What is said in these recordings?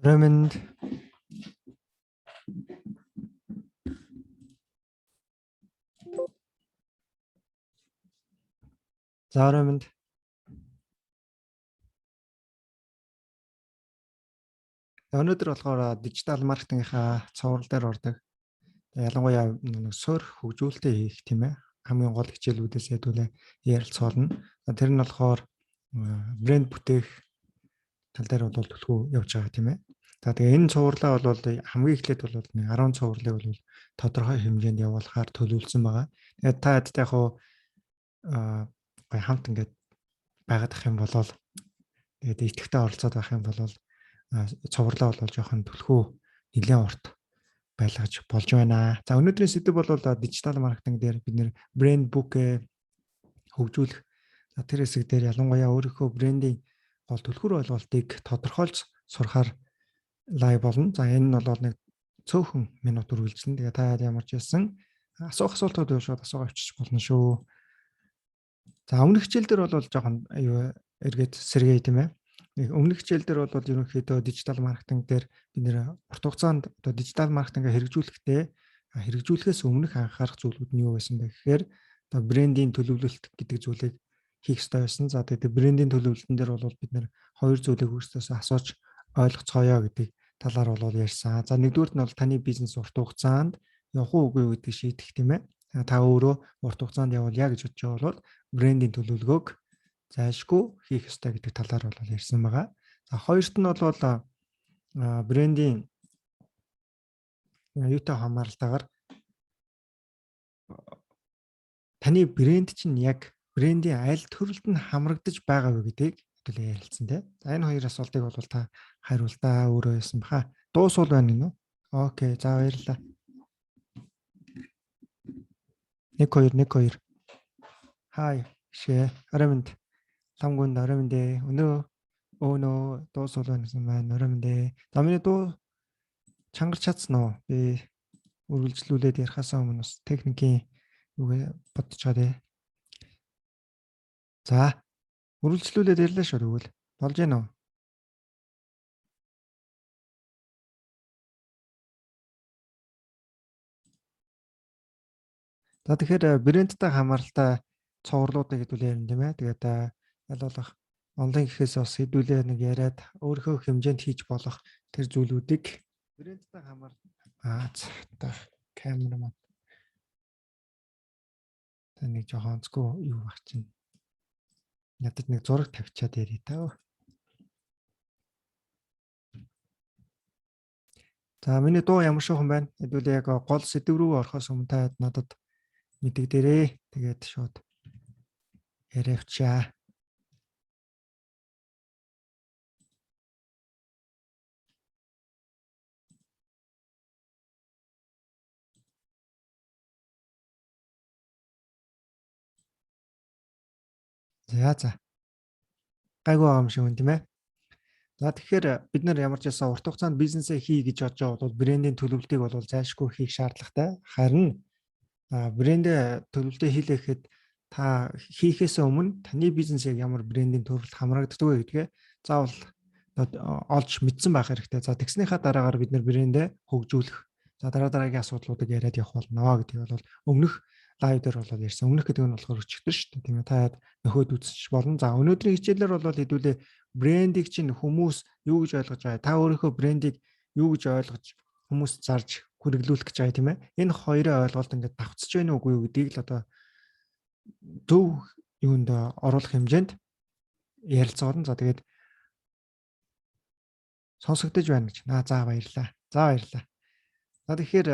Ремэнд. За, Ремэнд. Өнөөдөр болохоор дижитал маркетингийнхаа цуврал дээр ордог. Ялангуяа нэг суурь хөгжүүлэлтээ хийх, тийм ээ. Хамгийн гол хичээлүүдээс хэдүүлээ ярилцуулна. Тэр нь болохоор брэнд бүтээх тал дээр бол түлхүү явж байгаа, тийм ээ. За, тэгээ энэ цувралаа бол хамгийн эхлээд бол нэг 10 цувралыг бол тодорхой хэмжээнд явуулахаар төлөвлөсөн байгаа. Тэгээд та ядтай яг гоё хамт ингээд байгаад ах юм бол, тэгээд идэвхтэй оролцоод байх юм бол цувралаа бол жоохон түлхүү нэлээд урт байлгаж болж байна. За, өнөөдрийн сэдэв бол дижитал маркетинг дээр бид нэр брэнд book хөгжүүлэх. За, тэр хэсэг дээр ялангуяа өөрийнхөө брендийн гол түлхүүр ойлголтыг тодорхойлж сурахаар live болно. За, энэ нь бол нэг цөөхөн минут үргэлжилнэ. Тэгээ та ямар ч байсан асуух асуултууд шууд асуугаа авчиж болно шүү. За, өмнөх хичээл дээр бол жоохон юу эргээд сэргээе, тийм ээ. Нэг өмнөх хичээл дээр бол ерөнхийдөө дижитал маркетинг дээр бид нэр урт хугацаанд одоо дижитал маркетингээ хэрэгжүүлэхдээ хэрэгжүүлэхээс өмнөх анхаарах зүйлүүд нь юу байсан бэ гэхээр одоо брендийн төлөвлөлт гэдэг зүйлийг хийх ёстой байсан. За, тэгээд брендийн төлөвлөлтөн дээр бол бид нэр хоёр зүйлийг өөрсдөөсөө асууж ойлгоцгоё гэдэг талаар бол ярьсан. За, нэгдүгüүрт нь бол таны бизнес урт хугацаанд явах уу үгүй юу гэдгийг шийдэх, тийм ээ. Та өөрөө урт хугацаанд явуулъя гэж бодож байгаа бол брендийн төлөвлөгөөг зайлшгүй хийх ёстой гэдэг талаар бол ярьсан байгаа. За, хоёрт нь бол брендийн юутай хамааралтайгаар таны брэнд чинь яг брендийн аль төрөлд нь хамрагдаж байгаа вэ гэдгийг хэдүүлээ ярилцсан, тий. За, энэ хоёр асуултыг бол та хариултаа өөрөө яасан баха. Дуусвал байна гинэ үү? Okay, за, баярлалаа. 1 2 1 2. Хай, шээ. Орой мэнд. Ламгүнд орой мэнд ээ. Өнөө өөнөө дуусвал байна гэсэн байна. Орой мэнд ээ. За, миний дуу чангарч чадсан уу? Би үргэлжлүүлээд ярихаасаа өмнө бас техникийн юугээ бодож байгаа, тий. За, үргэлжлүүлээд ярьлаа шүү тэгвэл. Болж гэнэ үү? За, тэгэхээр брэндтэй хамааралтай цувралуудыг хэдүүлээ ярина, тийм ээ. Тэгээд аль болох онлайн гэхээс бас хэдүүлээ нэг яриад өөрийнхөө хэмжээнд хийж болох тэр зүйлүүдийг брэндтэй хамаар аа за камера маань та нэг жоохон онцгүй юу баг чинь. Ядаж нэг зураг тавьчаад ярий та. За, миний дуу ямар шуухан байна? Хэдүүлээ яг гол сэдэв рүү орохоос өмнө та надад мэдэгдэрээ. Тэгээд шууд яриавчаа. За за. Гайгүй байгаа юм шиг байна, тийм ээ. За, тэгэхээр бид нар ямар ч байсан урт хугацаанд бизнесээ хий гэж бодож байгаа бол брендийн төлөвлөлтийг бол зайлшгүй хийх шаардлагатай. Харин брэндээ төлөвлөлтөө хийлэхэд та хийхээс өмнө таны бизнес яг ямар брендийн төрөлд хамрагддаг вэ гэдгээ заавал олж мэдсэн байх хэрэгтэй. За, тэгснийхаа дараагаар бид нар брэндээ хөгжүүлэх. За, дараа дараагийн асуудлуудыг яриад явах болно гэдгийг бол өмнөх live дээр бол ярьсан. Өмнөх гэдэг нь болохоор өчигдөр шүү дээ. Тийм ээ. Та нөхөд үзчих болно. За, өнөөдрийн хичээлээр бол хэдүүлээ брендийг чинь хүмүүс юу гэж ойлгож байгаа? Та өөрийнхөө брендийг юу гэж ойлгож хүмүүс зарж хэрэглүүлэх гэж байгаа, тийм ээ. Энэ хоёрын ойлголт ингээд давхцаж байна уугүй юу гэдгийг л одоо зөв юунд оруулах хэмжээнд ярилцгаа болно. За, тэгээд сонсогдож байна гэж. Наа, за, баярлалаа. За, баярлалаа. За, тэгэхээр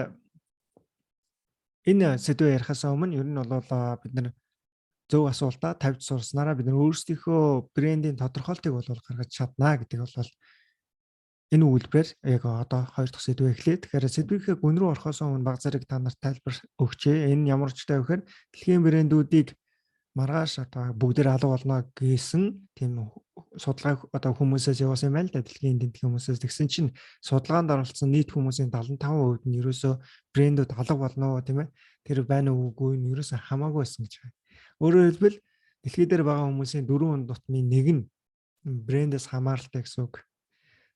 энэ сэдвээ ярихаас өмнө ер нь бол бид нар зөв асуултаа тавьж сурснараа бид нар өөрсдийнхөө брендийн тодорхойлтыг бол гаргаж чаднаа гэдэг бол энэ өгүүлбэрээр яг одоо хоёр дахь сэдвээ эхлэе. Тэгэхээр сэдвийнхээ гүн рүү орохоос өмнө баг зэрэг та нарт тайлбар өгчээ. Энэ ямар ч таа вэхээр дэлхийн брендүүдийг маргааш одоо бүгдээр алга болно гэсэн тийм судалгаа одоо хүмүүсээс явуулсан юм байна л да, дэлхийн тентгийн хүмүүсээс. Тэгсэн чинь судалгаанд оролцсон нийт хүмүүсийн 75% нь ерөөсөө брэндүүд алга болно, тийм ээ. Тэр байна уугүй нь ерөөсөө хамаагүй байсан гэж байна. Өөрөөр хэлбэл дэлхий дээр байгаа хүмүүсийн дөрвөн тутмын нэг нь брэндээс хамааралтай гэсэн үг.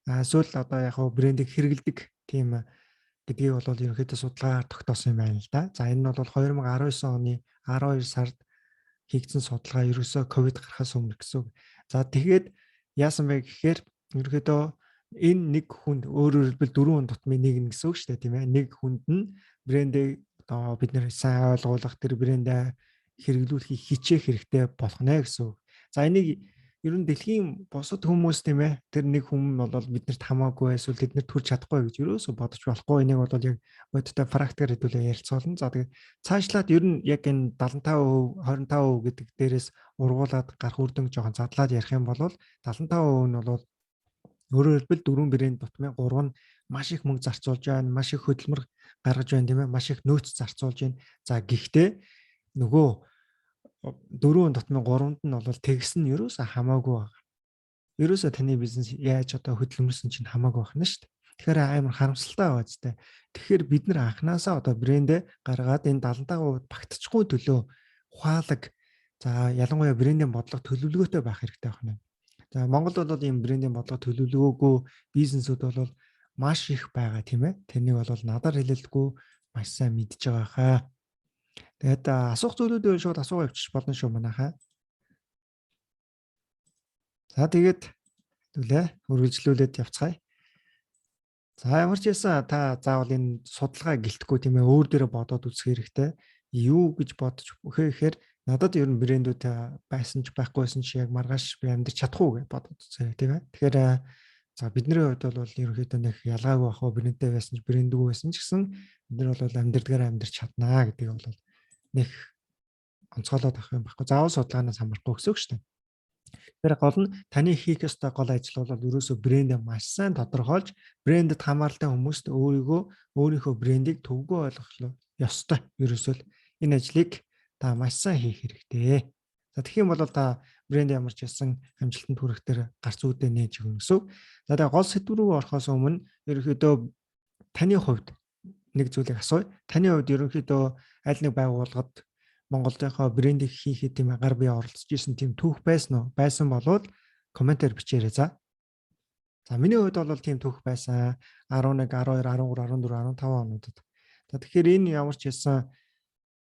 Эсвэл одоо яг хуу брендийг хэрэгэлдэг тийм гэдгийг бол ерөнхийдөө судалгаагаар тогтоосон юм байна л да. За, энэ нь бол 2019 оны 12 сард хийгдсэн судалгаа, ерөөсөө ковид гарахаас өмнө гэсэн үг. За, тэгээд яасан бэ гэхээр ерөнхийдөө энэ нэг хүнд, өөрөөр хэлбэл дөрвөн хүн тутмын нэг нь гэсэн үг шүү дээ, тийм ээ. Нэг хүнд нь брендээ одоо бид нэр сайн ойлгуулах, тэр брендээ хэрэглүүлэхийг хичээх хэрэгтэй болох нэ гэсэн үг. За, энийг ер нь дэлхийн бусад хүмүүс, тийм ээ, тэр нэг хүн бол биднэрт хамаагүй эсвэл тэднэрт хүрч чадахгүй гэж ерөөсөө бодож болохгүй. Энийг бол яг бодиттой практикаар хэдүүлээ ярилцуулна. За, тэгээд цаашлаад ер нь яг энэ 75%, 25% гэдэг дээрээс ургуулад гарах үр дүнг жоохон задлаад ярих юм бол 75% нь бол, өөрөөр хэлбэл, дөрвөн брэнд тутмын 3 нь маш их мөнгө зарцуулж байна, маш их хөдөлмөр гаргаж байна, тийм ээ, маш их нөөц зарцуулж байна. За, гэхдээ нөгөө дөрвөн тутмын 3-нд нь бол тэгс нь ерөөсөө хамаагүй байна. Ерөөсөө таны бизнес яаж одоо хөдөлмөрсөн чинь хамаагүй байна шүү дээ. Тэгэхээр амар харамсалтай байгаа ч тийм. Тэгэхээр бид нар анханасаа одоо брэндээ гаргаад энэ 75% багтчихгүй төлөө ухаалаг, за, ялангуяа брендийн бодлого төлөвлөгөөтэй байх хэрэгтэй байна. За, Монголд бол ийм брендийн бодлого төлөвлөгөөгүй бизнесүүд бол маш их байгаа, тийм ээ. Тэрнийг бол надаар хэлэлгүй маш сайн мэдж байгаа хаа. Тэгээд асуух зүйлүүдээ шууд асуугаа явчих болно шүү, манайхаа. За, тэгээд хэдүүлээ үргэлжлүүлээд явцгаая. За, ямар ч байсан та заавал энэ судалгаа гэлтэхгүй, тийм ээ, өөр дээрээ бодоод үзэх хэрэгтэй. Юу гэж бодож гэхээр надад ер нь брэндүүд байсан ч байхгүйсэн ч яг маргааш би амьдарч чадах уу гэж бодоод үзье, тийм ээ. Тэгэхээр за, бидний хувьд бол ерөнхийдөө нэг ялгаагүй бах уу, брэндтэй байсан ч, брэндгүй байсан ч гэсэн бид нар бол амьдардгаар амьдарч чаднаа гэдгийг бол нэг онцгойлоод авах юм байхгүй. Заавал судалгаанаас хамаарахгүй гэсэн үг шүү дээ. Тэгэхээр гол нь таны хийх ёстой гол ажил бол ерөөсөө брэндээ маш сайн тодорхойлж, брэндэд хамааралтай хүмүүст өөрийгөө, өөрийнхөө брендийг төвгөө ойлгох ёстой. Ерөөсөө л энэ ажлыг та маш сайн хийх хэрэгтэй. За, тэгэх юм бол та брэнд ямар ч байсан амжилтанд хүрэх дээр гарц үүдээ нээж өгнө гэсэн үг. За, тэгээ гол сэдв рүү орохоос өмнө ерөнхийдөө таны хувьд нэг зүйлийг асууя. Таны хувьд ерөнхийдөө аль нэг байгууллагад Монголынхоо брендийг хийхэд тийм гар бие оролцож исэн тийм түүх байсан уу? Байсан болвол комментээр бичээрэй, за. За, миний хувьд бол тийм түүх байсан. 11, 12, 13, 14, 15 онуудад. За, тэгэхээр энэ ямар ч хэлсэн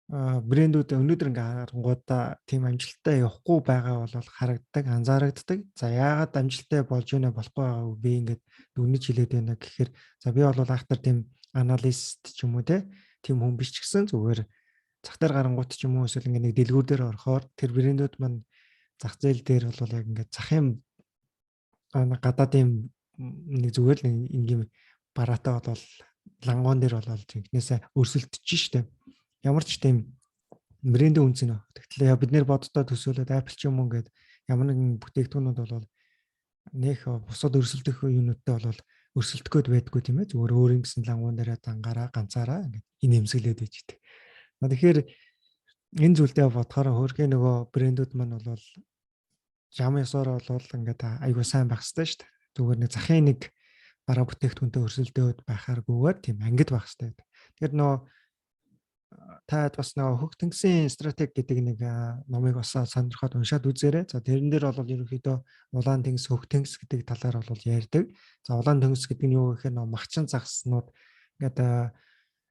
брэндүүд өнөөдөр ингээ харангуудаа тийм амжилттай явахгүй байгаа бол харагддаг, анзаарагддаг. За, яагаад амжилттай болж байна, болохгүй байгааг би ингээд дүгнэж хэлээд байна гэхээр, за, би бол айхтар тийм аналист ч юм уу те, тийм хүн биш ч гэсэн зүгээр зах дээр гарангуут ч юм уу эсвэл ингээ нэг дэлгүүр дээр орохоор тэр брэндүүд маань зах зээл дээр бол яг ингээ захын гадаадын нэг зүгээр л ингийн бараатай бол лангуун дээр бол жинхнээсээ өрсөлдөж штэ. Ямар ч тийм брэндийн үнц нь. Тэгэхээр бид нэр боддоо төсөөлөд Apple ч юм уу ингээд ямар нэгэн бүтээгдэхүүнүүд бол нэх бусад өрсөлдөх юунуудтай бол өрсөлдөх гээд байдгүй, тийм ээ. Зүгээр өөр ингэсэн лангуун дээрээ дангараа ганцаараа ингээд инээмсэглээд байж идэг. Тэгэхээр энэ зүйлдээ бодохоор хөөрхий нөгөө брэндүүд маань бол жам ёсоор бол ингээд айгуу сайн байх хэрэгтэй шүү дээ. Зүгээр нэг захын нэг бараа бүтээгдэхүүнтэй өрсөлдөөд байхааргүйгээр тийм ангид байх хэрэгтэй. Тэгэхээр нөгөө та бас нөгөө Хөх тэнгисийн стратеги гэдэг нэг номыг бас сонирхоод уншаад үзээрэй. За, тэрэн дээр бол ерөнхийдөө улаан тэнгис, хөх тэнгис гэдэг талаар бол ярьдаг. За, улаан тэнгис гэдэг нь юу гэхээр нөгөө магчин загаснууд ингээд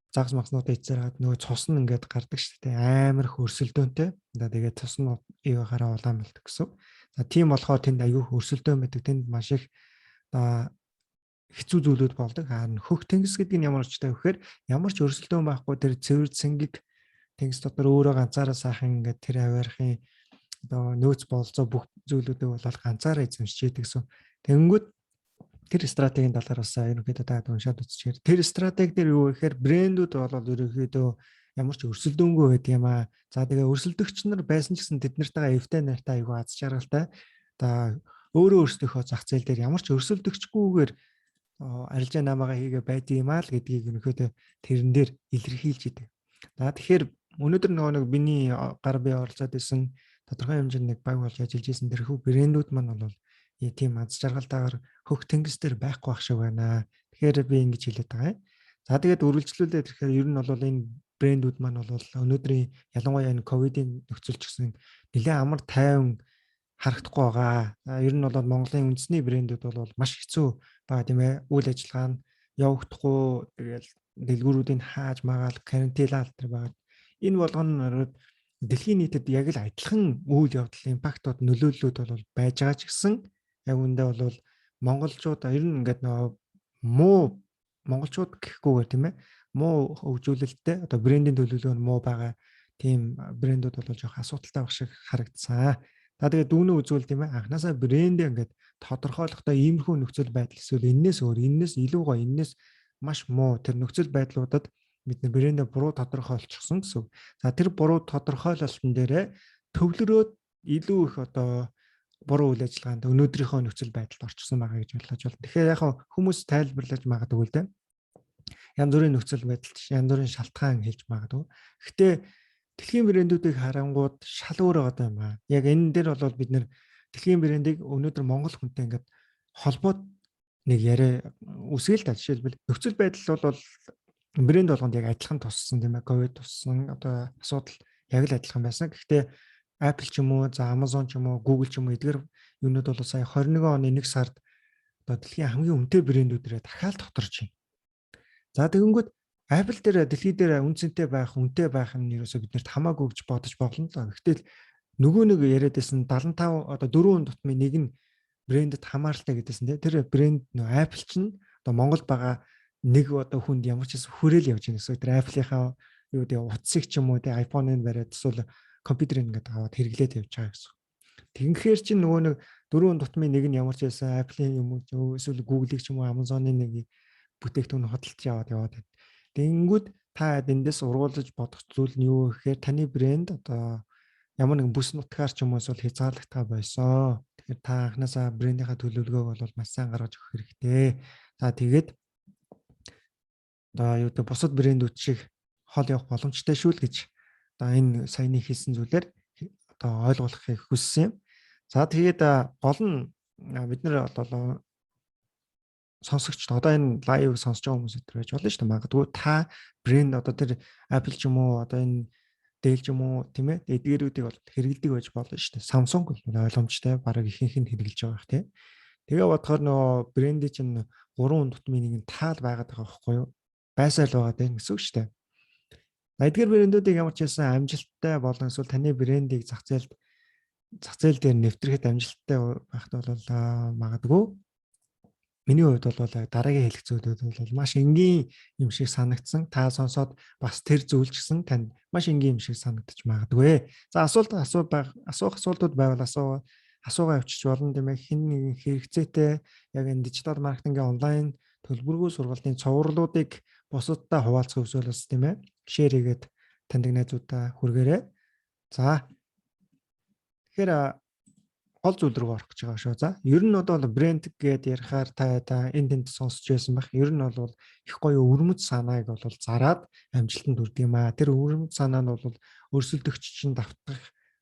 загас магснуудаа эзэрээд нөгөө цус нь ингээд гардаг шүү дээ. Амар их өрсөлдөөнтэй. За, тэгээд цус нь юу хараа улаан болдог гэсэн. За, тийм болохоор тэнд аюу өрсөлдөөн байдаг. Тэнд маш их хэцүү зүйлүүд болдог. Харин хөх тэнгис гэдэг нь ямар ч таах вэхээр ямар ч өрсөлдөөн байхгүй, тэр цэвэр цэнгэг тэнгис дотор өөрөө ганцаараа сайхан ингээд тэр авиархын одоо нөөц бололцоо бүх зүйлүүдийг бол ганцаараа эзэмшиж идэг гэсэн. Тэгэнгүүт тэр стратегийн талаар бас ерөнхийдөө та уншаад үзчихээр. Тэр стратеги дээр юу гэхээр брэндүүд бол ерөнхийдөө ямар ч өрсөлдөөнгүй байдаг юм аа. За, тэгээ өрсөлдөгч нар байсан ч гэсэн тэд нартайгаа эвтэй нартай айгүй аз жаргалтай. За, өөрөө өөрсдийнхөө зах зээл дээр ямар ч өрсөлдөгчгүйгээр арилжаа намаагаа хийгээ байдаг юм аа л гэдгийг ерөнхийдөө тэрэн дээр илэрхийлж идэг. За, тэгэхээр өнөөдөр нөгөө нэг миний гар бие оролцоод исэн тодорхой хэмжээнд нэг баг болж ажиллаж исэн тэрхүү брэндүүд маань бол тийм аз жаргалтайгаар хөх тэнгис дээр байхгүй ах шиг байна. Тэгэхээр би ингэж хэлээд байгаа юм. За, тэгээд үргэлжлүүлээд ирэхээр ер нь бол энэ брэндүүд маань бол өнөөдрийн ялангуяа энэ ковидын нөхцөл ч гэсэн нэлээд амар тайван харагдахгүй байгаа. Ер нь бол Монголын үндэсний брэндүүд бол маш хэцүү байгаа, тийм ээ. Үйл ажиллагаа нь явагдахгүй, тэгэл дэлгүүрүүдийг хааж магаал, карантинлал тэр байгаа. Энэ болгоно дэлхийн нийтэд яг л адилхан үйл явдал, импактууд, нөлөөллүүд бол байж байгаа ч гэсэн яг үндэ бол монголчууд ер нь ингээд нөгөө муу монголчууд гэхгүйгээр, тийм ээ, муу хөгжүүлэлттэй, одоо брендийн төлөвлөгөө нь муу байгаа тийм брэндүүд бол жоох асуудалтай байх шиг харагдсан. За, тэгээд дүгнэн үзвэл, тийм ээ, анханасаа брэндээ ингээд тодорхойлохдоо иймэрхүү нөхцөл байдал эсвэл энээс өөр, энээс илүү гоё, энээс маш муу тэр нөхцөл байдлуудад бид нар брэндээ буруу тодорхойлчихсон гэсэн. За, тэр буруу тодорхойлолтон дээрээ төвлөрөөд илүү их одоо буруу үйл ажиллагаанд өнөөдрийнхөө нөхцөл байдалд орчихсон байгаа гэж ойлгож байна. Тэгэхээр яг хүмүүс тайлбарлаж магадгүй л дээ. Янз бүрийн нөхцөл байдалд янз бүрийн шалтгаан хэлж магадгүй. Гэхдээ дэлхийн брэндүүдийг харангууд шал өөр байгаа юм аа. Яг энэ дээр бол бид нэр дэлхийн брендийг өнөөдөр монгол хүнтэй ингээд холбоод нэг яриа үсгээл та. Жишээлбэл, нөхцөл байдал бол брэнд болгонд яг адилхан туссан, тийм ээ. Ковид туссан, одоо асуудал яг л адилхан байсан. Гэхдээ Apple ч юм уу, за Amazon ч юм уу, Google ч юм уу, эдгээр юунууд бол сая 21 оны 1 сард одоо дэлхийн хамгийн үнэтэй брэндүүдэрээ дахиад тодорч байна. За, тэгэнгүүт Apple дээр дэлхий дээр үн цэнтэй байх, үнэтэй байх нь ерөөсөө биднэрт хамаагүй гэж бодож болно л. Гэхдээ нөгөө нэг яриад байсан 75 одоо 4 тутмын нэг нь брэндэд хамааралтай гэдээсэн, тийм. Тэр брэнд нөө Apple чинь одоо Монголд байгаа нэг одоо хүнд ямар ч гэсэн хүрээл явж байгаа гэсэн. Тэр Apple-ийнхаа юу гэдэг утсыг ч юм уу, тийм, iPhone-ыг бариад эсвэл компьютерийг ингээд аваад хэрэглээд явж байгаа гэсэн. Тэгэнхээр чинь нөгөө нэг дөрвөн тутмын нэг нь ямар ч байсан Apple-ийн юм уу, эсвэл Google-ийг ч юм уу, Amazon-ы нэг бүтээгдэхүүн хөдөлж яваад яваад байна. Тэгэнгүүт та эндээс ургуулж бодох зүйл нь юу гэхээр таны брэнд одоо ямар нэгэн бүс нутгаар ч юм уу эсвэл хязгаарлагдгаа байсан. Тэгэхээр та анханасаа брендийнхаа төлөвлөгөөг бол маш сайн гаргаж өгөх хэрэгтэй. За, тэгээд одоо юу гэдэг бусад брэндүүд шиг хол явах боломжтой шүү л гэж одоо энэ саяны хэлсэн зүйлээр одоо ойлгуулахыг хүссэн юм. За, тэгээд гол нь бид нар бол сонсогч, одоо энэ live сонсож байгаа хүмүүс өдр байж болно шүү дээ. Магадгүй та брэнд одоо тэр Apple ч юм уу, одоо энэ Dell ч юм уу, тийм ээ, эдгээрүүдийг бол хэрэгэлдэг байж болно шүү дээ. Samsung бол ойлгомжтой, бараг ихэнх нь хэрэглэж байгаа байх, тийм. Тэгээ бодохоор нөгөө брендийн чинь гурван тутмын нэг нь таал байгаад байгаа байхгүй юу? Байсаар л байгаа тийм гэсэн үг шүү дээ. Эдгээр брэндүүдийг ямар ч байсан амжилттай болон эсвэл таны брендийг зах зээл дээр нэвтрэхэд амжилттай байхад бол магадгүй миний хувьд бол дараагийн хэлэх зүйлүүд бол маш энгийн юм шиг санагдсан. Та сонсоод бас тэр зүйл ч гэсэн танд маш энгийн юм шиг санагдчих магадгүй. За, асуулт асуу асуух асуултууд байвал асуугаа явчих болно, тийм ээ. Хэн нэгэн хэрэгцээтэй яг энэ дижитал маркетингийн онлайн төлбөргүй сургалтын цувралуудыг бусадтай хуваалцах хүсвэл бас, тийм ээ, share хийгээд таньдаг найзуудаа хүргээрэй. За, тэгэхээр гол зүйл рүү орох гэж байгаа шүү. За, ер нь одоо брэнд гээд ярихаар та энэ тэнд сонсч байсан байх. Ер нь бол их гоё өвөрмөц санааг бол зараад амжилтанд хүрдэг юм аа. Тэр өвөрмөц санаа нь бол өрсөлдөгч чинь давтах,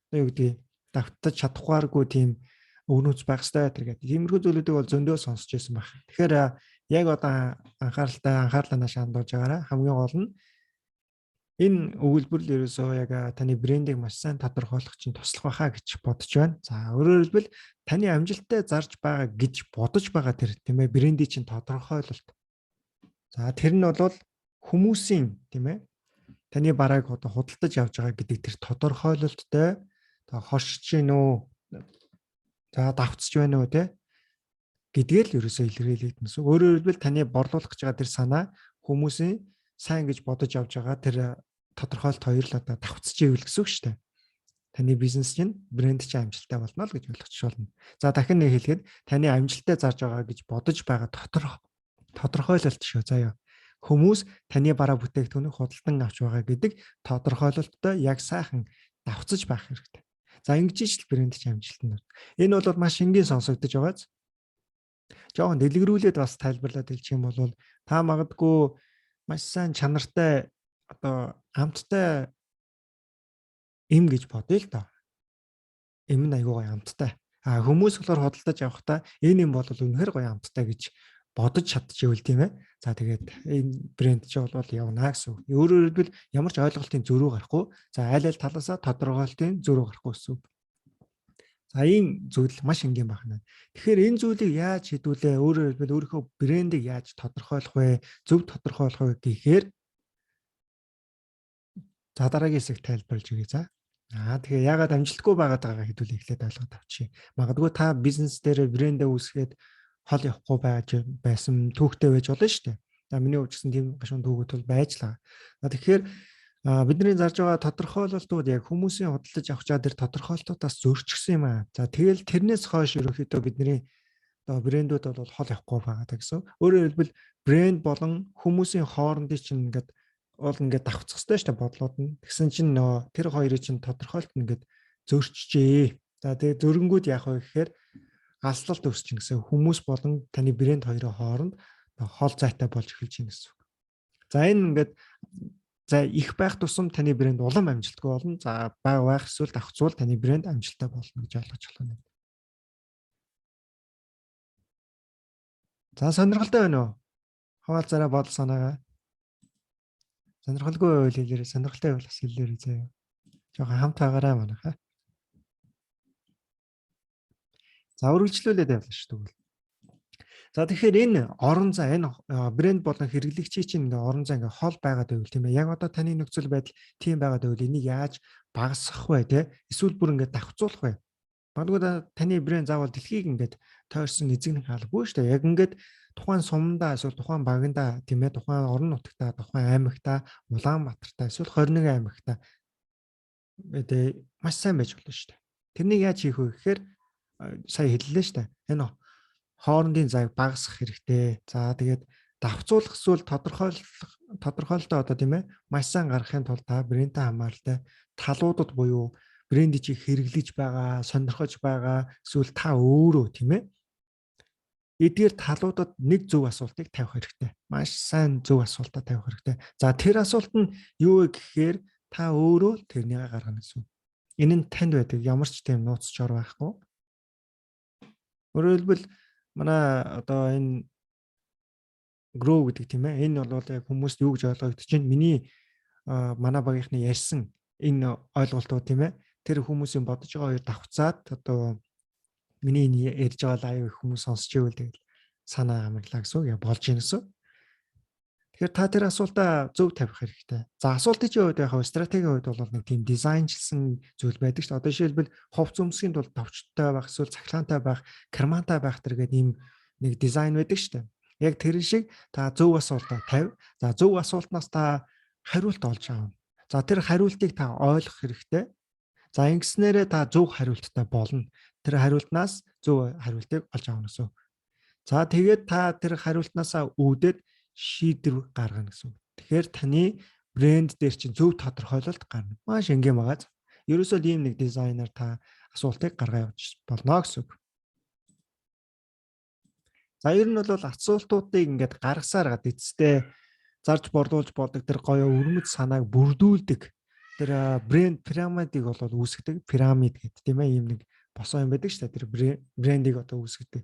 одоо юу гэдгийг, давтаж чадахгүйргүй тийм өвөрмөц байх хэрэгтэй тэр гэдэг. Тиймэрхүү зүйлүүдийг бол зөндөө сонсч байсан байх. Тэгэхээр яг одоо анхаарлаа нааш хандуулж байгаарай. Хамгийн гол нь энэ өгүүлбэр л ерөөсөө яг таны брендийг маш сайн тодорхойлох чинь туслах байхаа гэж бодож байна. За, өөрөөр хэлбэл, таны амжилттай зарж байгаа гэж бодож байгаа тэр, тийм ээ, брендийн чинь тодорхойлолт. За, тэр нь бол хүмүүсийн, тийм ээ, таны барааг одоо худалдаж авч байгаа гэдэг тэр тодорхойлолттой одоо хоршиж гин үү, за, давтсаж байна уу те гэдгээр л ерөөсөө илэрхийлэгдэнэ гэсэн. Өөрөөр хэлбэл, таны борлуулах гэж байгаа тэр санаа хүмүүсийн сайн гэж бодож авч байгаа тэр тодорхойлолт хоёр л одоо давтсаж ивэл гэсэн үг шүү дээ. Таны бизнес чинь, брэнд чинь амжилттай болно л гэж ойлгочих болно. За, дахин нэг хэлэхэд таны амжилттай зарж байгаа гэж бодож байгаа тодорхойлолт шүү заяа. Хүмүүс таны бараа бүтээгдэхүүнийг худалдан авч байгаа гэдэг тодорхойлолттой яг сайхан давтсаж байх хэрэгтэй. За, ингэж ч л брэнд чинь амжилтанд. Энэ бол маш энгийн сонсогдож байгааз. Жохон дэлгэрүүлээд бас тайлбарлаад хэлчих юм бол та магадгүй маш сайн чанартай, одоо амттай эм гэж бодъё л доо. Эм нь айгүй гоё амттай. А хүмүүс болохоор худалдаж авахдаа энэ юм бол үнэхээр гоё амттай гэж бодож чадчихвэл, тийм ээ. За, тэгээд энэ брэнд чи бол явна гэсэн үг. Өөрөөр хэлбэл, ямар ч ойлголтын зөрүү гарахгүй. За, аль аль талаасаа тодорхойлолтын зөрүү гарахгүй гэсэн үг. За, ийм зүйл маш энгийн байна. Тэгэхээр энэ зүйлийг яаж хэдүүлээ, өөрөөр хэлбэл өөрийнхөө брендийг яаж тодорхойлох вэ? Зөв тодорхойлох вэ гэхээр за, дараагийн хэсэг тайлбарлаж өгье, за. Тэгэхээр яагаад амжилтгүй байгаад байгаагаа хэдүүлээ эхлээд ойлгоод авчихъя. Магадгүй та бизнес дээр брэндээ үүсгээд хол явахгүй байж байсан түүхтэй байж болно шүү дээ. За, миний хувьд ч гэсэн тийм гашуун түүхүүд бол байж л байгаа. Тэгэхээр бидний зарж байгаа тодорхойлолтууд яг хүмүүсийн худалдаж авах чад тэр тодорхойлолтуудаас зөрчихсөн юм аа. За, тэгэл тэрнээс хойш ерөнхийдөө бидний одоо брэндүүд бол хол явахгүй байгаа гэсэн. Өөрөөр хэлбэл брэнд болон хүмүүсийн хоорондын чинь ингээд уул ингээд давхцах хэрэгтэй шүү дээ, бодлууд нь. Тэгсэн чинь нөгөө тэр хоёрын чинь тодорхойлолт ингээд зөрчжээ. За, тэгээ зөрөнгүүд яах вэ гэхээр алслалт өсч гэсэн, хүмүүс болон таны брэнд хоёрын хооронд хол зайтай болж эхэлж байна гэсэн үг. За, энэ ингээд за их байх тусам таны брэнд улам амжилтгүй болно. За, бага байх эсвэл давхцуул таны брэнд амжилттай болно гэж ойлгож байна. За, сонирхолтой байна уу? Хаваалцаараа бодол санаагаа. Сонирхолгүй байвал хэлээрэй, сонирхолтой байвал бас хэлээрэй заяа. Жохон хамт байгаарай манайхаа. За, үргэлжлүүлээд явлаа шүү тэгвэл. За, тэгэхээр энэ орон зай, энэ брэнд болон хэрэглэгчийн чинь ингээ орон зай ингээ хол байгаад байвал, тийм ээ. Яг одоо таны нөхцөл байдал тийм байгаад байвал энийг яаж багасгах вэ, те? Эсвэл бүр ингээ давхцуулах вэ? Магадгүй таны брэнд заавал дэлхийг ингээд тойрсон эзэгнэх албагүй шүү дээ. Яг ингээд тухайн сумдаа эсвэл тухайн багандаа, тийм ээ, тухайн орон нутагтаа, тухайн аймагтаа, Улаанбаатартаа эсвэл 21 аймагтаа тэ маш сайн байж болно шүү дээ. Тэрнийг яаж хийх вэ гэхээр сая хэллээ шүү дээ. Энэ хоорондын зайг багасгах хэрэгтэй. За, тэгээд давхцуулах эсвэл тодорхойлолтоо одоо, тийм ээ, маш сайн гаргахын тулд та брендтэй хамааралтай талуудад буюу брендийг чи хэрэглэж байгаа, сонирхож байгаа эсвэл та өөрөө, тийм ээ, эдгээр талуудад нэг зөв асуултыг тавих хэрэгтэй. Маш сайн зөв асуултаа тавих хэрэгтэй. За, тэр асуулт нь юу вэ гэхээр та өөрөө тэрнийг гаргана гэсэн. Энэ нь танд байдаг ямар ч тийм нууц чор байхгүй. Өөрөөр хэлбэл манай одоо энэ grow гэдэг, тийм ээ. Энэ бол яг хүмүүст юу гэж ойлгогдож чинь миний манай багийнхны ярьсан энэ ойлголтууд, тийм ээ. Тэр хүмүүсийн бодож байгаа хоёр давхцаад одоо миний энэ ярьж байгаа live хүмүүс сонсч ивэл тэгэл санаа амарлаа гэсэн үг болж гин гэсэн. Тэгэхээр та тэр асуултаа зөв тавих хэрэгтэй. За, асуултын чинь хувьд яг стратегийн хувьд бол нэг тийм дизайнчлсан зүйл байдаг шүү дээ. Одоо жишээлбэл хувц өмсгийн тулд товчтой байх эсвэл цахилгаантай байх, кармантай байх тэр гэдэг ийм нэг дизайн байдаг шүү дээ. Яг тэр шиг та зөв асуултаа тавь. За, зөв асуултнаас та хариулт олж аавна. За, тэр хариултыг та ойлгох хэрэгтэй. За, ингэснээрээ та зөв хариулттай болно. Тэр хариултнаас зөв хариултыг олж аавна гэсэн. За, тэгээд та тэр хариултнаасаа үүдээд шийдвэр гаргана гэсэн. Тэгэхээр таны брэнд дээр чинь зөв тодорхойлолт гарна. Маш энгийн байгаа. Ерөөсөө л ийм нэг дизайнер та асуултыг гаргаа явууч болно гэсэн үг. За, ер нь бол асуултуудыг ингээд гаргасаар гад эцэстээ зарж борлуулж болдог тэр гоё өрмөц санааг бүрдүүлдэг тэр брэнд пирамидыг бол үүсгэдэг. Пирамид гэдэг, тийм ээ, ийм нэг босоо юм байдаг шүү дээ. Тэр брендийг одоо үүсгэдэг.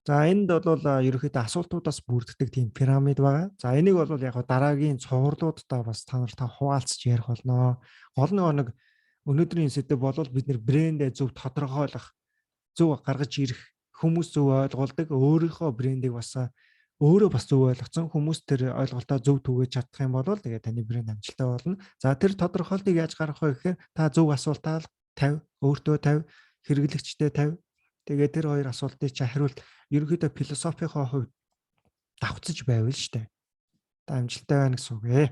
За, энд бол ерөнхийдөө асуултуудаас бүрддэг тийм пирамид байгаа. За, энийг бол яг дараагийн цувралуудаа бас та нартай хуваалцаж ярих болно. Гол нэг өнөөдрийн сэдэв бол бид нэр брэндээ зөв тодорхойлох, зөв гаргаж ирэх, хүмүүс зөв ойлгуулдаг, өөрийнхөө брендийг бас өөрөө бас зөв ойлгоцсон хүмүүс тэр ойлголтоо зөв түгээж чадах юм бол тэгээ таны брэнд амжилттай болно. За, тэр тодорхойлтыг яаж гаргах вэ гэхээр та зөв асуултаа тавь, өөртөө тавь, хэрэглэгчдээ тавь. Тэгээ тэр хоёр асуултыг чи хариулт ерөнхийдөө философийнхоо хувьд давхцаж байвал штэ. Та амжилттай байна гэсэн үг ээ.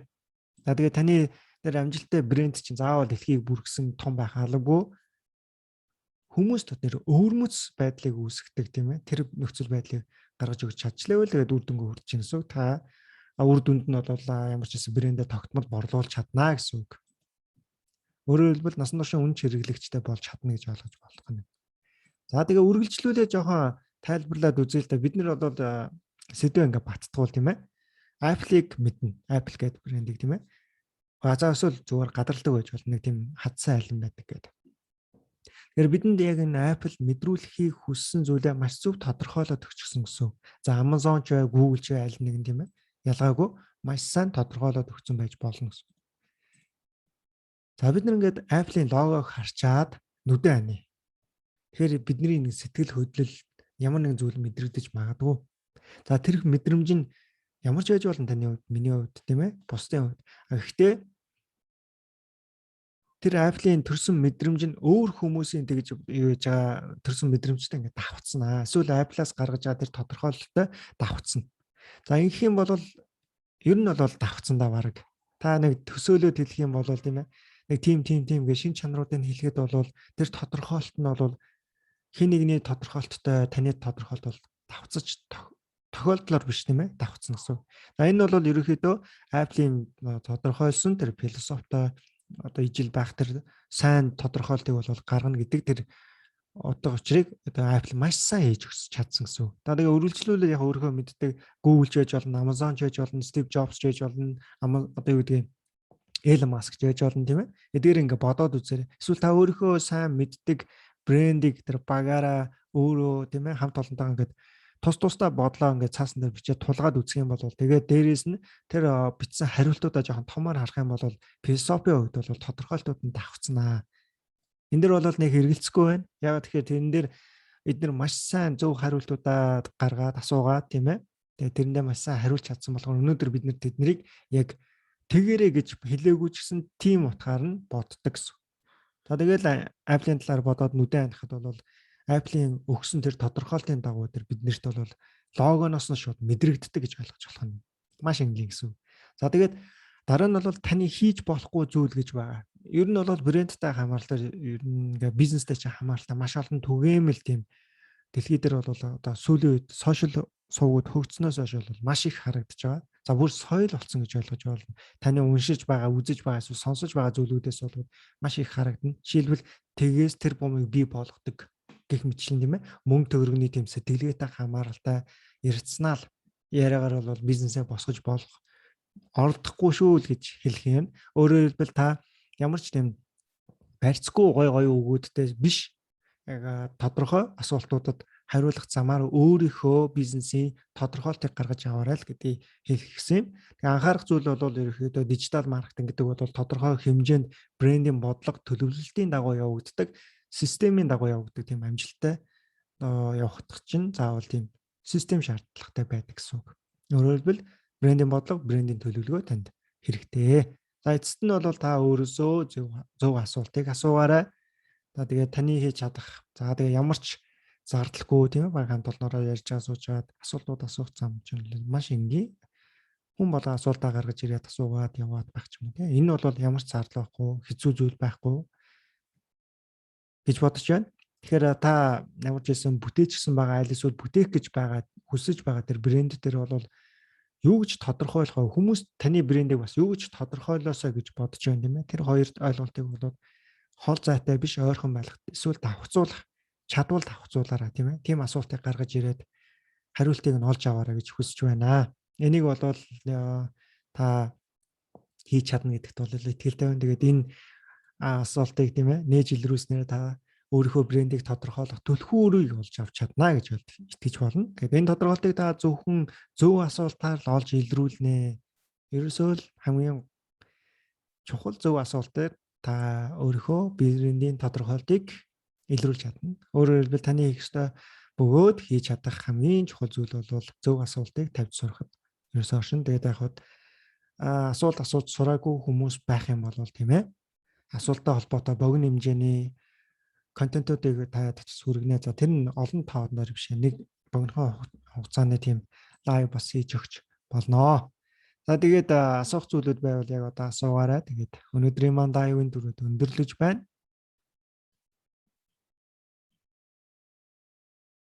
За, тэгээ таны тэр амжилттай брэнд чинь заавал дэлхийг бүргсэн том байх албагүй. Хүмүүс тэр өвөрмөц байдлыг үүсгэдэг, тийм ээ. Тэр нөхцөл байдлыг гаргаж өгч чадчлаа тэгээд үр дүнгээ хүрч чинь гэсэн үг. Та үр дүнд нь бол ямар ч гэсэн брэндээ тогтмол борлуулж чаднаа гэсэн үг. Өөрөөр хэлбэл насан туршийн үнэ хэрэглэгчтэй болж чадна гэж ойлгож болох нь. За, тэгээ үргэлжлүүлээ жоохон тайлбарлаад үзье л да. Бид нар бол сэдв ингээ баттгуул, тийм ээ. Apple-ыг мэднэ. Apple гэдэг брендийг, тийм ээ. За, эсвэл зүгээр гадарладаг байж болно. Нэг тийм хадсан айлан байдаг гэдэг. Тэгэхээр бидэнд яг энэ Apple мэдрүүлэхийг хүссэн зүйлээ маш зөв тодорхойлоод өгчихсөн гэсэн. За, Amazon ч бай, Google ч бай, аль нэг нь, тийм ээ. Ялгаагүй маш сайн тодорхойлоод өгсөн байж болно гэсэн. За, бид нар ингээд Apple-ийн логог харчаад нүдэн ани. Тэгэхээр бидний нэг сэтгэл хөдлөл ямар нэгэн зүйл мэдрэгдэж магадгүй. За тэр мэдрэмж нь ямар ч байж болно таны хувьд, миний хувьд тийм ээ, бусдын хувьд. Гэхдээ тэр Apple-ийн төрсэн мэдрэмж нь өөр хүмүүсийн тэгж юу яаж байгаа төрсэн мэдрэмжтэй ингээд давхцсан. Эсвэл Apple-аас гаргаж байгаа тэр тодорхойлолттой давхцсан. За ингэх юм бол ер нь бол давхцсан да баг. Та нэг төсөөлөөд хэлэх юм бол тийм ээ, нэг тим тим тим гэх шин чанаруудыг хэлэхэд бол тэр тодорхойлолт нь бол хэн нэгний тодорхойлолттой таны тодорхойлолт бол давхцаж тохиолдлоор биш тийм ээ, давхцсан гэсэн. За энэ бол ерөнхийдөө Apple-ийн тодорхойлсон тэр философитой одоо ижил байх тэр сайн тодорхойлтыг бол гаргана гэдэг тэр утга учирыг одоо Apple маш сайн хийж өгч чадсан гэсэн үг. За тэгээ өргөлжлүүлээ яг өөрийнхөө мэддэг Google ч байж болно, Amazon ч байж болно, Steve Jobs ч байж болно, одоо юу гэдгийг Elon Musk ч байж болно тийм ээ. Эдгээр ингээ бодоод үзээрэй. Эсвэл та өөрийнхөө сайн мэддэг брендийг тэр багаараа өөрөө тийм ээ хамт олонтойгоо ингээд тус тусдаа бодлоо ингээд цаасан дээр бичээд тулгаад үзэх юм бол тэгээд дээрээс нь тэр бичсэн хариултуудаа жоохон томоор харах юм бол философийн хувьд бол тодорхойлтууд нь давхцнаа. Энэ дэр бол нэг хэрэгэлцэхгүй байна. Яг тэгэхээр тэрэн дээр эдгээр маш сайн зөв хариултуудаа гаргаад асуугаад тийм ээ. Тэгээд тэрэндээ маш сайн хариулж чадсан болохоор өнөөдөр бид нэр тэднийг яг тэгэрэ гэж хэлээгүй ч гэсэн тийм утгаар нь боддог гэсэн. За тэгэл Apple-ийн талаар бодоод нүдэн анхахад бол Apple-ийн өгсөн тэр тодорхойлтын дагуу тэр биднэрт бол логоноос нь шууд мэдрэгддэг гэж ойлгож болох нь маш энгийн гэсэн. За тэгээд дараа нь бол таны хийж болохгүй зүйл гэж байгаа. Ер нь бол брендтэй хамааралтай, ер нь ингээ бизнестэй ч хамааралтай маш олон түгээмэл тийм дэлхий дээр бол одоо сүүлийн үед сошиал сувгууд хөгжснөөс хойш бол маш их харагдаж байгаа. За бүр соёл болсон гэж ойлгож байна. Таны уншиж байгаа, үзэж байгаа, эсвэл сонсож байгаа зүйлүүдээс бол маш их харагдана. Жишээлбэл тэгээс тэр бумыг бий болгодог гэх мэтчлэн тийм ээ. Мөнгө төгрөгний тийм сэтгэлгээтэй хамааралтай ирцнаал яриагаар бол бизнесээ босгож болох оролдохгүй шүү л гэж хэлэх юм. Өөрөөр хэлбэл та ямар ч тийм барьцгүй гой гой өгөөдтэй биш яг тодорхой асуултуудад хариулах замаар өөрийнхөө бизнесийн тодорхойлтыг гаргаж аваарай л гэдгийг хэлэх гэсэн юм. Тэгээ анхаарах зүйл бол ерөнхийдөө дижитал маркетинг гэдэг бол тодорхой хэмжээнд брендинг бодлого төлөвлөлтийн дагуу явагддаг, системийн дагуу явагддаг тийм амжилттай явах чинь заавал тийм систем шаардлагатай байдаг гэсэн үг. Өөрөөр хэлбэл брендинг бодлого, брендинг төлөвлөгөө танд хэрэгтэй. За эцэст нь бол та өөрөөсөө зөв асуултыг асуугаарай. За тэгээд таны хийж чадах, за тэгээ ямар ч зардалгүй тийм ээ баг хамт олноороо ярьж байгаа сууж байгаад асуултууд асуух зам чинь маш энгийн. Хүн болон асуултаа гаргаж ирээд асуугаад яваад байх ч юм уу тийм. Энэ бол ямар ч зардал байхгүй, хэцүү зүйл байхгүй гэж бодож байна. Тэгэхээр та ямар ч байсан бүтээчсэн байгаа аль эсвэл бүтээх гэж байгаа хүсэж байгаа тэр брэнд дээр бол юу гэж тодорхойлох вэ? Хүмүүс таны брендийг бас юу гэж тодорхойлоосоо гэж бодож байна тийм ээ. Тэр хоёр ойлголтыг бол хол зайтай биш ойрхон байх эсвэл давхцуулах чадвал давхцуулаарай тийм ээ. Тийм асуултыг гаргаж ирээд хариултыг нь олж аваарай гэж хүсэж байна. Энийг бол та хийж чадна гэдэгт бол итгэлтэй байна. Тэгээд энэ асуултыг тийм ээ нээж илрүүлснээр та өөрийнхөө брендийг тодорхойлох түлхүүрийг олж авч чадна гэж итгэж болно. Тэгээд энэ тодорхойлтыг та зөвхөн зөв асуултаар л олж илрүүлнэ. Ерөөсөө л хамгийн чухал зөв асуултаар та өөрийнхөө брендийн тодорхойлтыг илрүүлж чадна. Өөрөөр хэлбэл таны хийх ёстой бөгөөд хийж чадах хамгийн чухал зүйл бол зөв асуултыг тавьж сурахад ерөөсөө оршин. Тэгээд яг хад асуулт асууж сураагүй хүмүүс байх юм бол тийм ээ асуулттай холбоотой богино хэмжээний контентуудыг та татж хүргэнэ. За тэр нь олон тооноор биш нэг богинохон хугацааны тийм лайв бас хийж өгч болноо. За тэгээд асуух зүйлүүд байвал яг одоо асуугаарай. Тэгээд өнөөдрийн маань лайвын дөрөд өндөрлөж байна.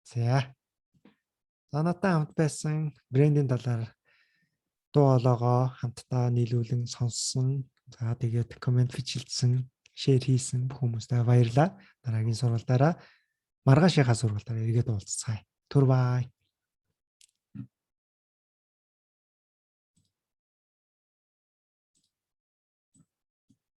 За. За надтай хамт байсан брендийн талаар дуу хоолойгоо хамтдаа нийлүүлэн сонссон. За тэгээд комент бичилдсэн, шеэр хийсэн бүх хүмүүстээ баярлалаа. Дараагийн сургалтаараа маргаашийнхаа сургалтаараа эргээд уулзцгаая. Түр бай.